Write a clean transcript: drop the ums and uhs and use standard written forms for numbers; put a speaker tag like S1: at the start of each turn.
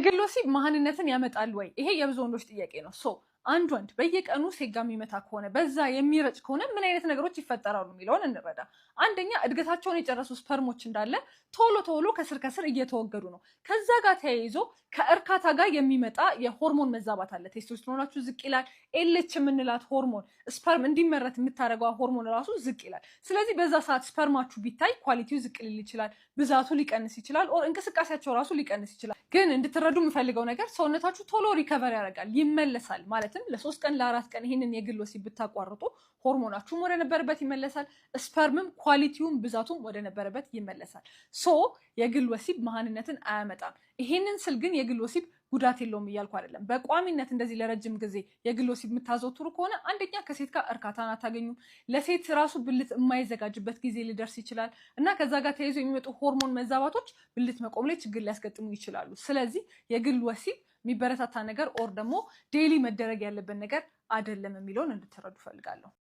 S1: የግል ወሲብ መሀንነትን ያመጣል ወይ? ይሄ የብዙ ወንዶች ጥያቄ ነው። So አንድ ወንድ በየቀኑ ሴት ጋር የሚመታ ከሆነ፣ በዛ የሚረጭ ከሆነ ምን አይነት ነገሮች ይፈጠራሉ የሚለውን እንረዳ። አንደኛ እድገታቸውን የጨረሱ sperm ኦች እንዳለ ቶሎ ቶሎ ከስር ከስር እየተወገዱ ነው። ከዛ ጋር ተያይዞ ከእርካታ ጋር የሚመጣ የሆርሞን መዛባት አለ። ቴስቶስትሮናችሁ ዝቅ ይላል። LH የምንላት ሆርሞን፣ sperm እንዲመረት የምታደርገዋ ሆርሞን ራሱ ዝቅ ይላል። ስለዚህ በዛ ሰዓት sperm ኣችሁ ቢታይ quality ው ዝቅ ሊል ይችላል፣ ብዛቱ ሊቀንስ ይችላል፣ or እንቅስቃሴያቸው ራሱ ሊቀንስ ይችላል። ግን እንድትረዱ የምፈልገው ነገር ሰውነታችሁ ቶሎ recover ያደርጋል፣ ይመለሳል። ማለትም ለ3 ቀን ለ4 ቀን ይህንን የግል ወሲብ ብታቋርጡ ሆርሞናችሁም ወደ ነበረበት ይመለሳል፣ sperm ም quality ውም ብዛቱም ወደ ነበረበት ይመለሳል። So የግል ወሲብ መሀንነትን አያመጣም። ይሄንን ስል ግን የግል ወሲብ ጉዳት የለውም እያልኩ አይደለም። በቋሚነት እንደዚህ ለረጅም ጊዜ የግል ወሲብ የምታዘወትሩ ከሆነ አንደኛ ከሴት ጋር እርካታን አታገኙም። ለሴት ራሱ ብልት የማይዘጋጅበት ጊዜ ሊደርስ ይችላል እና ከዛ ጋር ተያይዞ የሚመጡ ሆርሞን መዛባቶች ብልት መቆም ላይ ችግር ሊያስገጥሙ ይችላሉ። ስለዚህ የግል ወሲብ የሚበረታታ ነገር or ደግሞ daily መደረግ ያለበት ነገር አይደለም የሚለውን እንድትረዱ ፈልጋለሁ።